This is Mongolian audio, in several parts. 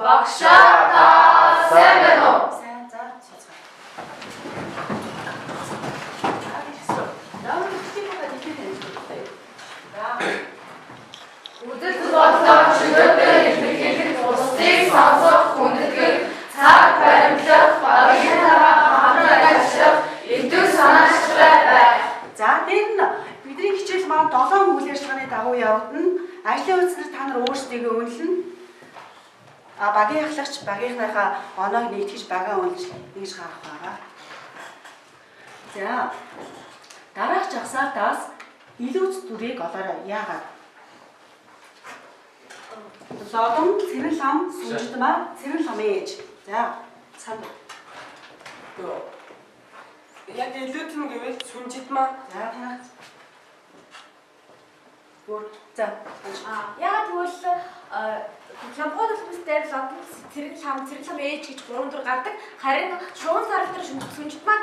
Багшаа та сайн байна уу? Сайн, за суцгаа. За тэгсэн. За өнөөдөр хичээлийнхаа дэлхийд танилцуулъя. За Үзэл бодлоо чөлөөтэй илэрхийлэх, бусдыг сонсох, хүндэтгэх, цаг баримтлах, багийнхаагаа хамтран ажиллах, идэвх санаачлалтай байх. За дээр нь бидний хичээл маань 7 үйл ажиллагааны дагуу явагдана. Ажлын хуудас та нар өөрсдийгөө үнэлнэ. А багийн ахлагч багийнхныхаа оноог нэгтгэж багаа үнэлж нэгж гаргах байгаа. За дараах жагсаалтаас илүүц дүрийг олоорой. Яагаад? Лодон, цэрэн лам, сүнждмаа, цэрэн ламын ээж. За санд. Яг илүүтэн гэвэл сүнжидмаа. За танах. Гүр. За. Яагаад гэвэл ламгуй төлбөс дээр лодон цэрэн лам, цэрэн лам ээж гэж гурван дүр гардаг. Харин шуун сарал дээр сүнжидмаа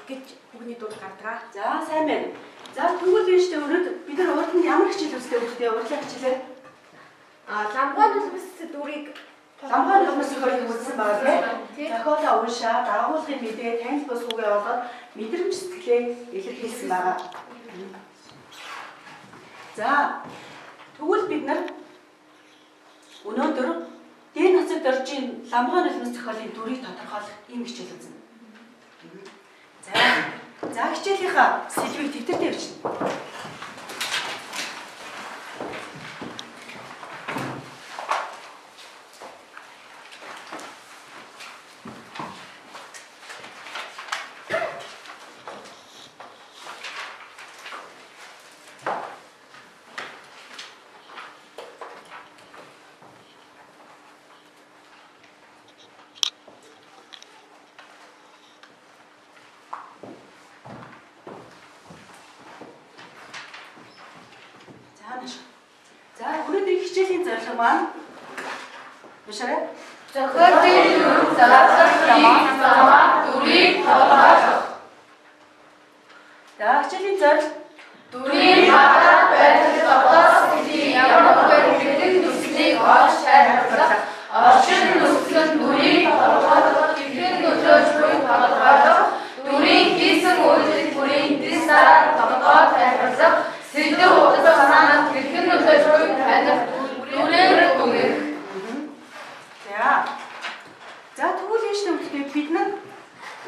гэж бүгний дүр гардаг. За сайн байна. За тэгвэл энэ штэ өнөөдөр бид нар урд нь ямар хичээл үзлээ бүгдээ урьдлаа хичээлээ. Ламгуй төлбөс дүрийг Ламгуй төлбөс зохиолыг үзсэн байгаа тийм. Зохиолоо уншаа, дагуулгын мэдээ, танил бус үгээ олоод мэдрэмж сэтгэлээ илэрхийлсэн байгаа. За тэгвэл бид нар өнөөдөр Дэн нацаг доржийн ламгуй төлбөс зохиолын дүрийг тодорхойлох ийм хичээл үзнэ. За за хичээлийнхаа сэдвийг тэмдэгтээ бичнэ. За нааш. За өнөөдрийн хичээлийн зорилго маань бишарэ Зохиолын дүр задлах замаар дүрийг тодорхойлох. За хичээлийн зорилго Дүрийн гадаад байдал, дотоод сэтгэлийн ямар нэгэн нөхцөлийг олж тайлбарлах, орчин нөхцөл нь дүрийг тодорхойлох, хэрхэн нөлөөлж буйг тодорхойлох, дүрийн хийсэн үйлдэл бүрийн дэс дараа тогтоод тайлбарлах, сэдэв утга санаанд хэрхэн нөлөөлж буйг таних, дүрээр дүгнэх. За. За тэгвэл энэ шнэ бид нар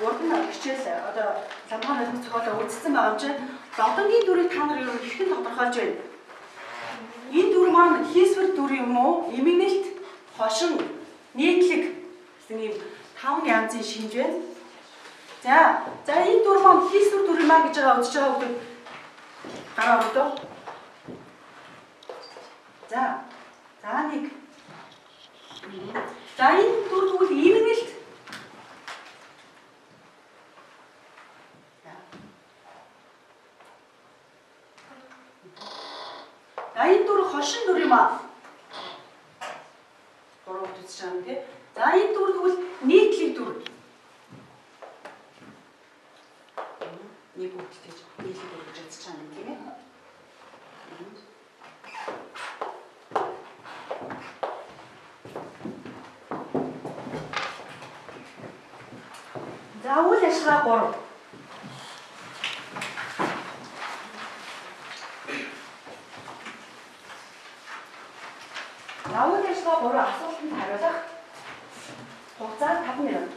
урд нь хичээл одоо ламгуй нулимс зохиолоо үзсэн байгаа юм чинь лодонгийн дүрийг та нар юу хэрхэн тодорхойлж байна? Энэ дүр маань хийсвэр дүр юм уу? Эмгэнэлт, хошин, нийтлэг гэсэн ийм таван янзын шинж байна. За, за энэ дүр маань хийсвэр дүр юм а гэж байгаа үзэж байгаа хүмүүс гараа өгдөө. За. За нэг. За энэ дүр тэгвэл эмгэнэлт. За энэ дүр хошин дүр юм а. Гурав үзэж байгаа юм тий. За энэ дүр тэгвэл нийтлэг дүр. Нэг үгтэй нийтлэг дүр гэж үзэж байгаа юм тийм ээ. За үйл ажиллагаа 3. За үйл ажиллагаа 3 асуултанд хариулах хугацаа 5 минут.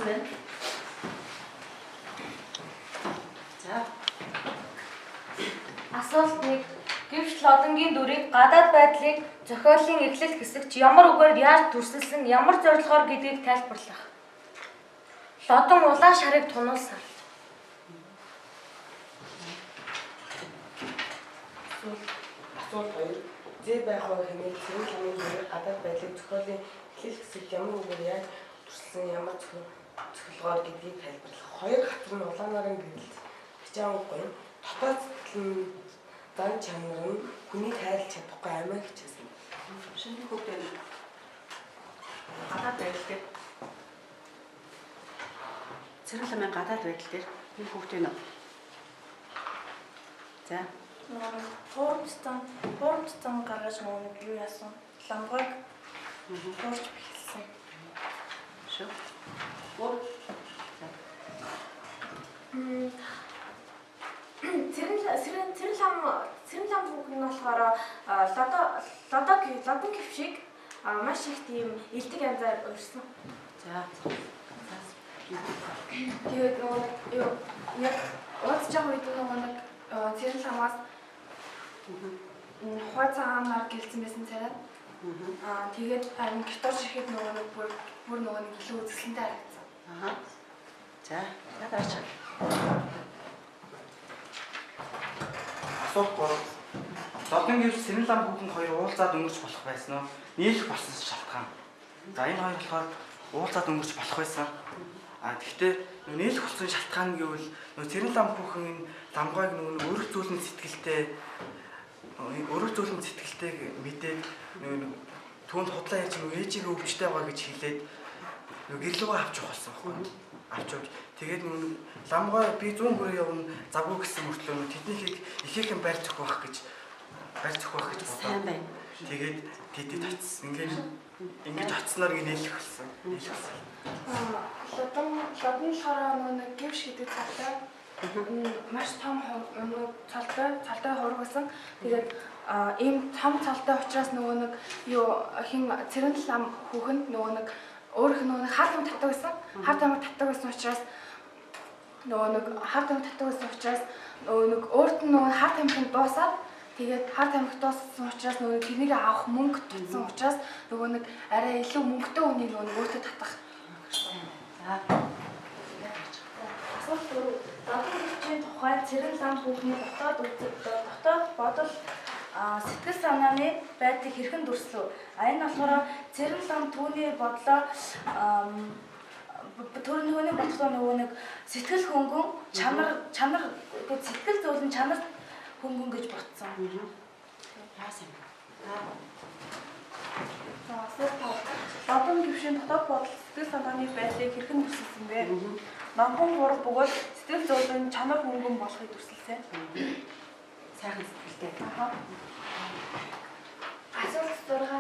төрсөн байна? За. Асуулт 1. Гэвч Лодонгийн дүрийг гадаад байдлыг зохиолын эхлэл хэсэгт ямар үгээр яаж дүрсэлсэн, ямар зорилгоор гэдгийг тайлбарлах. Лодон улаан шарыг тунуулсан. Асуулт 2. Зээ байх уу хэмээн Цэрэн ламын дүрийг гадаад байдлыг зохиолын эхлэл хэсэгт ямар үгээр яаж дүрсэлсэн, ямар цохилгоор гэдгийг тайлбарлах. Хоёр хатар нь улаанаар гэрэлт хичаан гоё. Дотоод сэтгэл нь зан чанар нь хүнийг хайрлаж чадахгүй амиа хичээсэн. Шинэ хүүхдээ гадаад байдал дээр Цэрэн ламын гадаад байдал дээр энэ хүүхдээ нөө. За. Хуурамч зан гаргаж нэг юу яасан? Ламгойг хуурч бэхэлсэн. Шүү. Оо. Цэрэн лам хүүхэн нь болохоор лодон гэвшиг маш их тийм элдэг янзаар урьсан. За. Тэгээд нөгөө юу яг уулзж байгаа үед нөгөө нэг Цэрэн ламаас хуай цагаанаар гэлцсэн байсан царай. Тэгээд харин гитар шихэд нөгөө нэг бүр нөгөө нэг илүү үзэсгэлэнтэй харагдсан. Аа. За, дараач. Асуулт 3. Лодон гэвч Цэрэн лам хүүхэн хоёр уулзаад өнгөрч болох байсан уу? Нийлэх болсон шалтгаан. За, энэ хоёр болохоор уулзаад өнгөрч болох байсан. Тэгэхдээ нийлэх болсон шалтгаан гэвэл нөө Цэрэн лам хүүхэн энэ ламгойг нөгөө өрх зүйлэн сэтгэлтэй мэдээд нөгөө түүнд худлаа ярьж нөгөө ээжигээ өвчтэй байгаа гэж хэлээд нөгөө гэрлүүгээ авч явах болсон байхгүй юу? Авч явж тэгээд нөгөө ламгой би 100 хүрээ явна завгүй гэсэн мөртлөө нөгөө тэднийхийг ихээхэн байр зөхөх байх гэж бодоод тэгээд тэдэд очсон. Ингэж очсноор ингэ нийлэх болсон. Лодон болохоор нөгөө нэг гэвш гэдэг цалтай маш том цалтай хураг байсан. Тэгээд ийм том цалтай учраас нөгөө нэг юу хин Цэрэн лам хүүхэн нөгөө нэг өөрөх нөгөө хар тамхи татдаг байсан. Хар тамхи татдаг байсан учраас нөгөө нэг хар тамхи татдаг байсан учраас нөгөө нэг өөрт нь нөгөө хар тамхи нь дуусаад тэгээд хар тамхи дууссан учраас нөгөө тэрнийг авах мөнгө тутсан учраас нөгөө нэг арай илүү мөнгөтэй үнийг нөгөө нэг өөртөө татах. За. Асуулт 4. Лодон гэвчийн тухай Цэрэн лам хүүхний дотоод бодол сэтгэл санааны байдлыг хэрхэн дүрслэв? Энэ болохоор Цэрэн лам түүний бодлоо түүний бодлоо нөгөө нэг сэтгэл хөнгөн чанар сэтгэл зөөлөн чанар хөнгөн гэж бодсон. Яасан юм? За, асуулт 5. Лодон гэвшийн дотоод бодол сэтгэл санааны байдлыг хэрхэн дүрсэлсэн бэ? Намхан хураг бөгөөд сэтгэл зөөлөн чанар хөнгөн болохыг дүрсэлсэн. Сайхан сэтгэлтэй. Асуулт 6.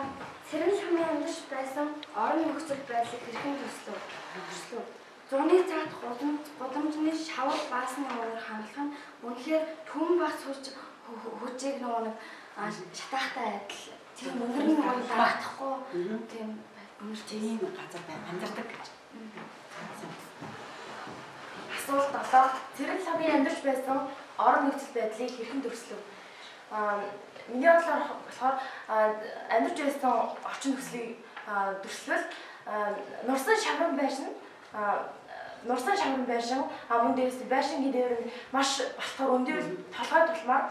Цэрэн ламын амьдарч байсан орон нөхцөл байдлыг хэрхэн дүрслэв? Зуны цагт гудамжны шавал баасны өнөр хангалах нь үнэхээр түн багц хүчийг нөгөө нэг шатаахтай адил. Тийм өнөр нь нөгөө дарахдахгүй тийм өнөр тийм газар байна амьдардаг гэж. Асуулт 7. Цэрэн ламын амьдарч байсан орон нөхцөл байдлыг хэрхэн дүрслэв? Миний бодлоор болохоор амьдарч байсан орчин нөхцөлийг дүрслэвэл нурсан шавран байшин мөн дээрээс байшингийн дээр нь маш балтгаар өндөр толгой тулмаар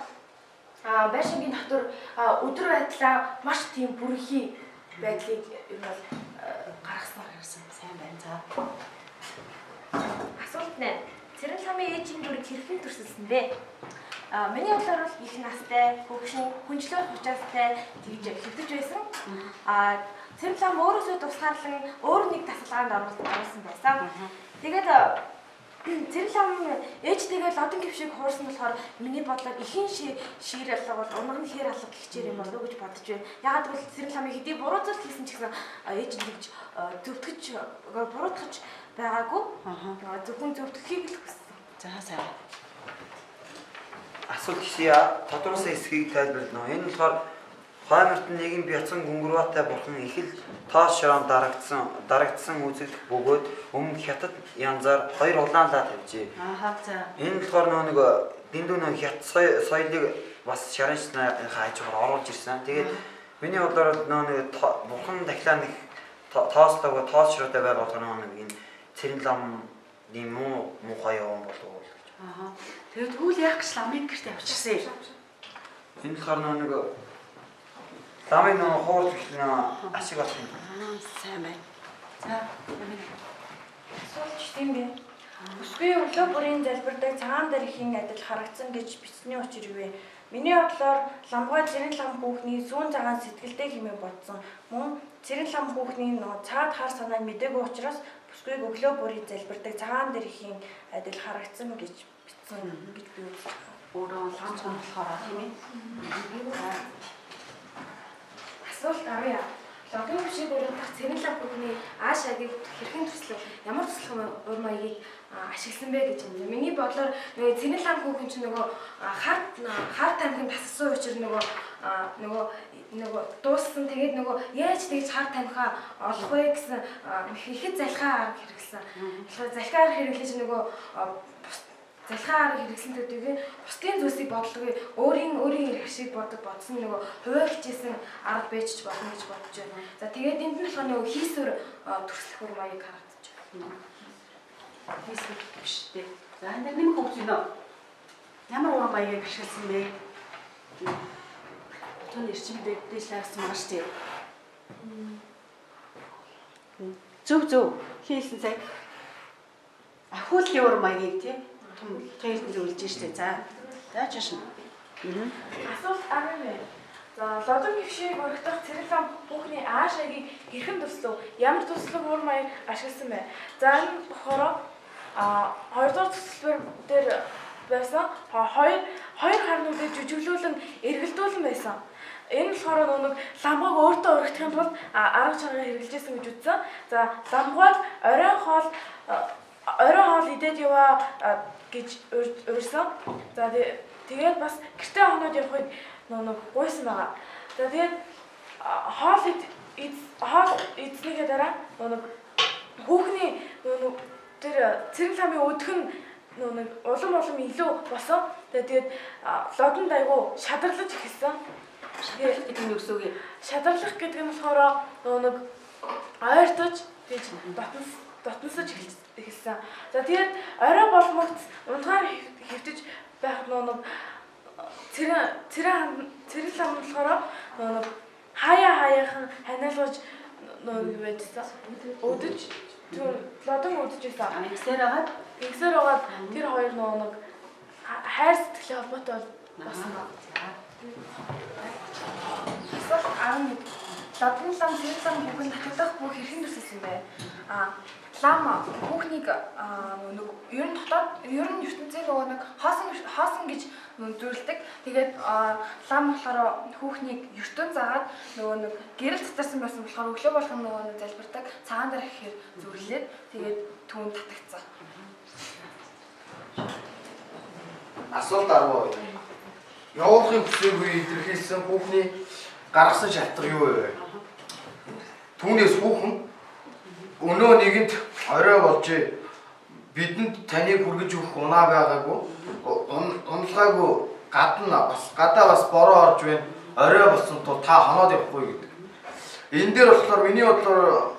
байшингийн дотор өдөр байдлаа маш тийм бүрэнхий байдлыг ер нь бол гаргасан. Сайн байна. За. Асуулт 8. Цэрэн ламын ээжийн дүрийг хэрхэн дүрсэлсэн бэ? Миний бодлоор бол их настай, хөгшин, хүнчлэр хучаастай тэгж хэвтэж байсан. Цэрэн лам өөрөөсөө тусгаарлан өөр нэг тасалгаанд оруулсан байсан. Тэгээд Цэрэн лам ээжтэйгээ лодон гэвшиг хуурсан болохоор миний бодлоор ихэн шир алга бол унаг нь хэр алга гихчээр юм болов уу гэж бодож байна. Яагаад гэвэл цэрэн ламын хэдий буруу зүйл хийсэн ч гэсэн ээж нь тэгж зөвтгөж буруутгаж байгаагүй. Зөвхөн зөвтгөхийг л хүссэн. За сайн. Асуулт 9. Тодруулсан хэсгийг тайлбарлана. Энэ болохоор Хойморт нэгэн бяцхан гүнгэрваатай бурхан их л тоос шороон дарагдсан үзэгдэх бөгөөд өмнө хятад янзаар хоёр улаанлаа тавьжээ. Ааха за. Энэ болохоор нөгөө нэг дэндүү нөгөө хятад соёлыг бас шарын шнайхаа хажуугаар оруулж ирсэн. Тэгээд миний бодлоор нөгөө нэг бурхан дахлаа нэг тоослоогүй тоос шороотой байгаа болохоор нөгөө нэг энэ цэрэн ламын муу муухай явсан болов уу гэж. Ааха. Тэгээд тэгвэл яах гэж ламыг гэрте авчирсан юм? Энэ болохоор нөгөө нэг ламын нөгөө хуурд нөө ашиг болох юм. Аа сайн байна. За ямин. Асуулт тийм бэ. Бүсгүй өглөө бүрийн залбирдаг цагаан дэрхийн адил харагдсан гэж бичсэний учир юу вэ? Миний бодлоор ламгой цэрэн лам хүүхний сүүн цагаан сэтгэлтэй хэмээн бодсон. Мөн цэрэн лам хүүхний нөө цаад хар санааг мдээгүй учраас бүсгүйг өглөө бүрийн залбирдаг цагаан дэрхийн адил харагдсан гэж бичсэн гэж би үзэж байна. Өөрөө лам хүн болохоор тийм ээ. Асуулт 10. Логын хүчийг урагдах цэрэн лам хүүхний ааш агийг хэрхэн төслөв? Ямар туслах ур маягийг ашигласан бэ гэж юм. Миний бодлоор нөгөө цэрэн лам хүүхэн чинь нөгөө хар тамхинд тассан учраас нөгөө дууссан. Тэгээд нөгөө яаж тэгж хар тамхиа олох вэ гэсэн ихэд залхаа арга хэрэглэсэн. Тэгэхээр залхаа арга хэрэглэж нөгөө залхаа арга хэрэглэсэн төдийгүй бусдын зүйлсийг бодлого өөрийн эрх шиг бодсон нөгөө хувиа хичээсэн арга байж ч болно гэж бодож байна. За тэгээд энд нь болохоор нөгөө хийсвэр төрслөх ур маяг харагдаж байна. Хийсвэр биш дээ. За энэ нэмэх үг зүйнэ. Ямар ур маягийг ашигласан бэ? Тун эрчим дээш лаагсан байгаа шүү дээ. Зөв хийсэн сая. Ахиуллын ур маягийг тий. Том зөвлөж штэ. За. За чааш. Асуулт 11. За лодон гөвшийг урагдах цэрэг лам хүүхний ааш агийг хэрхэн төслөв? Ямар төслөв ур маяг ашигласан бэ? За энэ болохоор хоёрдугаар төслөөр дээр байсан. Хоёр хар нүдээ жүжиглүүлэн эргэлдүүлэн байсан. Энэ болохоор нэг ламгыг өөртөө урагдахын тулд арга чаргаар хэрэглэжсэн гэж үзсэн. За ламгыг оройн хоол идээд яваа гэж урьсан. За тэгээд бас гэртээ хоноод явахыг нэг гуйсан байгаа. За тэгээд хоол идснийхээ дараа нэг хүүхний нэг тэр цэрэг ламын өдөх нь нэг улам илүү болсон. Тэгээд лодонд айгу шадарлаж эхэлсэн. Шадарлах гэдэг нь юу гэсэн үг юм? Шадарлах гэдэг нь болохоор нэг ойртож гэж дотносож эхэлсэн. За тэгээд орой болмогц унтгаар хэвтэж байхад нэг цэрэн лам болохоор нэг хаяахан ханиалгаж нэг байжсан. Өдөж лодон өдөж байсан. Ингэсээр байгаад тэр хоёр нэг хайр сэтгэлийн холбоотой болсон байна. Асуулт 11. Лодон лам цэрэг лам хүүхэн татагдах бүх хэрхэн төсөлсөн бэ? Лам хүүхнийг нэг ер нь дотоод ер нь ертөнцийн нөгөө нэг хоосон гэж зөвлөдөг. Тэгээд лам болохоор хүүхнийг ертөн заагаад нөгөө нэг гэрэл татарсан байсан болохоор өглөө болгон нөгөө нэг залбирдаг цагаан дээр гэхээр зөвлөлээд тэгээд түүнд татагдсан. Асуулт 12. Явуулахыг хүсээгүй илэрхийлсэн хүүхний гаргасан шалтгаан юу вэ? Түүнээс хүүхэн өнөө нэгэнд орой болжээ. Бидэнд таныг хүргэж өгөх унаа байгаагүй. Уналгаагүй гадна бас гадаа бас бороо орж байна. Орой болсон тул та хоноод явахгүй гэдэг. Энэ дээр болохоор миний бодлоор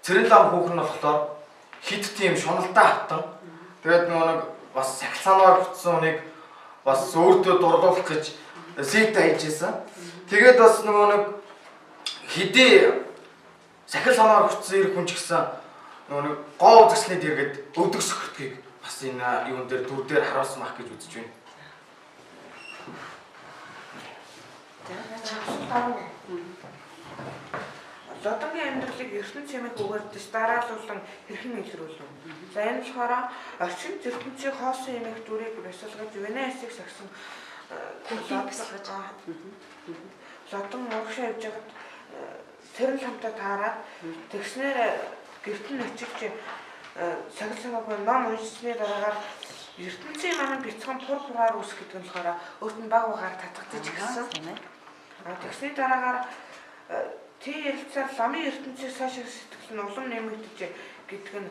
цэрэн лам хүүхэн нь болохоор хит тийм шуналтай хатан. Тэгээд нөгөө нэг бас сахилсанаар бүтсэн хүнийг бас өөртөө дурлуулах гэж сета хийж исэн. Тэгээд бас нөгөө нэг хэдий сахил санаар хүчсэн ирэх хүн ч гэсэн нөгөө нэг гоо үзэсгэлний дэргэд өвдөг сөхөртгийг бас энэ юун дээр дүр дээр харуулсан байх гэж үзэж байна. Лодонгийн амьдралыг ертөнц хэмээх үгээр дэс дараалуулан хэрхэн илрүүлв? За энэ болохоор орчин ертөнцийг хоосон хэмээх дүрийг бясалгаж Венесийг сахисан лодон урагшаа явж байгаад цэрэн ламтай таарад тэгснээр гэрт нь очиж сахил санаагүй ном уншсны дараагаар ертөнцийн маань бяцхан пур пураар үсэх гэдэг нь болохоор өөрт нь баг багаар татгадаж эхэлсэн. Тэгсний дараагаар тийм ярилцаар ламын ертөнцийн цаашаа сэтгэл нь улам нэмэгдэж гэдэг нь